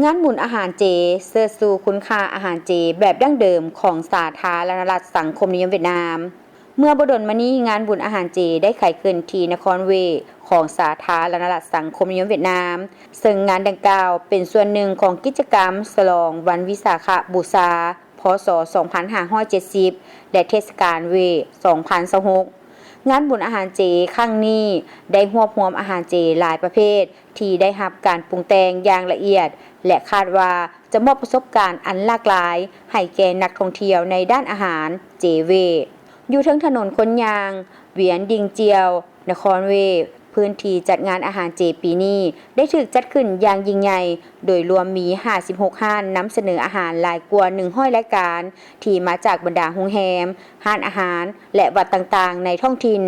ງານບຸນອາຫານເຈ ເຊີດຊູຄຸນຄ່າອາຫານເຈແບບດັ້ງເດີມຂອງສາທາລະນະລັດສັງຄົມນິຍົມຫວຽດນາມ. ເມື່ອບໍ່ດົນມານີ້, ງານບຸນອາຫານເຈໄດ້ໄຂຂຶ້ນທີ່ນະຄອນເວ ຂອງສາທາລະນະລັດສັງຄົມນິຍົມຫວຽດນາມ, ເຊິ່ງງານດັ່ງກ່າວເປັນສ່ວນໜຶ່ງຂອງກິດຈະກຳສະຫຼອງວັນວິສາຂະບູຊາ ພ.ສ. ສອງພັນຫ້າຮ້ອຍເຈັດສິບ ແລະ ເທດສະການເວ ສອງພັນຊາວຫົກ. ງານບຸນອາຫານເຈຄັ້ງນີ້ໄດ້ຮວບຮວມອາຫານເຈຫຼາຍປະເພດທີ່ໄດ້ຮັບການປຸງແຕ່ງຢ່າງລະອຽດ ແລະ ຄາດວ່າຈະມອບປະສົບການອັນຫຼາກຫຼາຍໃຫ້ແກ່ນັກທ່ອງທ່ຽວໃນດ້ານອາຫານເຈເວ ຢູ່ເທິງຖະໜົນຄົນຍ່າງ ວຽນດິງຈຽວ ນະຄອນເວ. ພື້ນທີ່ຈັດງານອາຫານເຈປີນີ້ໄດ້ຖືກຈັດຂຶ້ນຢ່າງຍິ່ງໃຫຍ່, ໂດຍລວມມີຫ້າສິບຫົກຮ້ານນຳສະເໜີອາຫານຫຼາຍກວ່າໜຶ່ງຮ້ອຍລາຍການ ທີ່ມາຈາກບັນດາໂຮງແຮມ, ຮ້ານອາຫານ ແລະ ວັດຕ່າງໆໃນທ້ອງຖິ່ນ.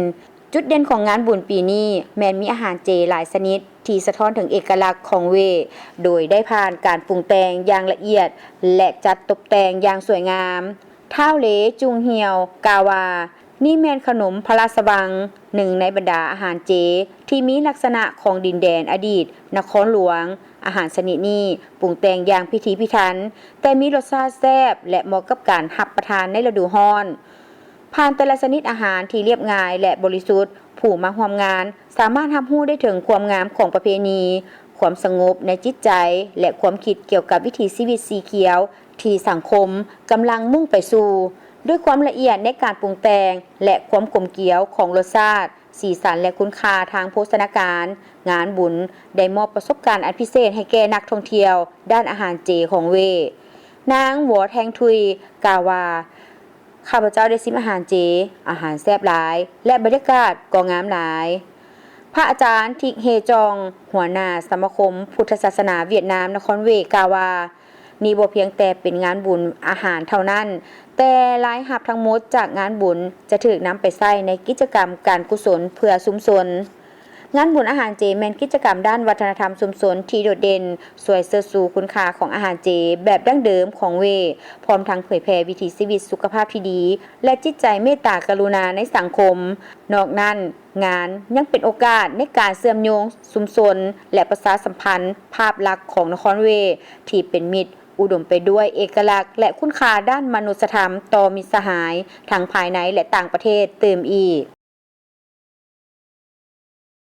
ຈຸດເດັ່ນຂອງງານບຸນປີນີ້ແມ່ນມີອາຫານເຈຫຼາຍຊະນິດທີ່ສະທ້ອນເຖິງເອກະລັກຂອງເວ ໂດຍໄດ້ຜ່ານການປຸງແຕ່ງຢ່າງລະອຽດ ແລະ ຈັດຕົບແຕ່ງຢ່າງສວຍງາມ. ທ້າວ ເລ ຈຸງຮຽວ ກ່າວວ່າ ນີ້ແມ່ນຂະໜົມພະລາຊະວັງ, ໜຶ່ງໃນບັນດາອາຫານເຈທີ່ມີລັກສະນະຂອງດິນແດນອະດີດນະຄອນຫຼວງ. ອາຫານຊະນິດນີ້ປຸງແຕ່ງຢ່າງພິຖີພິຖັນ, ແຕ່ມີລົດຊາດແຊບ ແລະ ເໝາະກັບການຮັບປະທານໃນລະດູຮ້ອນ. ຜ່ານແຕ່ລະຊະນິດອາຫານທີ່ລຽບງ່າຍ ແລະ ບໍລິສຸດ, ຜູ້ມາຮ່ວມງານສາມາດຮັບຮູ້ໄດ້ເຖິງຄວາມງາມຂອງປະເພນີ, ຄວາມສະຫງົບໃນຈິດໃຈ ແລະ ຄວາມຄິດກ່ຽວກັບວິຖີຊີວິດສີຂຽວ ທີ່ສັງຄົມກຳລັງມຸ່ງໄປສູ່. ດ້ວຍຄວາມລະອຽດໃນການປຸງແຕ່ງ ແລະ ຄວາມກົມກຽວຂອງລົດຊາດ, ສີສັນ ແລະ ຄຸນຄ່າທາງໂພຊະນາການ, ງານບຸນໄດ້ມອບປະສົບການອັນພິເສດໃຫ້ແກ່ນັກທ່ອງທ່ຽວດ້ານອາຫານເຈຂອງເວ. ນາງ ວໍ ແທງທຸຍ ກ່າວວ່າ ຂ້າພະເຈົ້າໄດ້ຊິມອາຫານເຈ, ອາຫານແຊບຫຼາຍ ແລະ ບັນຍາກາດກໍງາມຫຼາຍ. ພະອາຈານ ທິກ ເຮຈອງ ຫົວໜ້າສະມາຄົມພຸດທະສາສະໜາຫວຽດນາມນະຄອນເວ ກ່າວວ່າ ນີ້ບໍ່ພຽງແຕ່ເປັນງານບຸນອາຫານເທົ່ານັ້ນ, ແຕ່ລາຍຮັບທັງໝົດຈາກງານບຸນຈະຖືກນຳໄປໃຊ້ໃນກິດຈະກຳການກຸສົນເພື່ອຊຸມຊົນ. ງານບຸນອາຫານເຈແມ່ນກິດຈະກຳດ້ານວັດທະນະທຳຊຸມຊົນທີ່ໂດດເດັ່ນ, ຊ່ວຍເຊີດຊູຄຸນຄ່າຂອງອາຫານເຈແບບດັ້ງເດີມຂອງເວ, ພ້ອມທັງເຜີຍແຜ່ວິຖີຊີວິດສຸຂະພາບທີ່ດີ ແລະ ຈິດໃຈເມດຕາກະລຸນາໃນສັງຄົມ. ນອກນັ້ນ, ງານຍັງເປັນໂອກາດໃນການເຊື່ອມໂຍງຊຸມຊົນ ແລະ ປະຊາສຳພັນພາບລັກຂອງນະຄອນເວ ທີ່ເປັນມິດ, ອຸດົມໄປດ້ວຍເອກະລັກ ແລະ ຄຸນຄ່າດ້ານມະນຸດສະທຳຕໍ່ມິດສະຫາຍ ທັງພາຍໃນ ແລະ ຕ່າງປະເທດຕື່ມອີກ.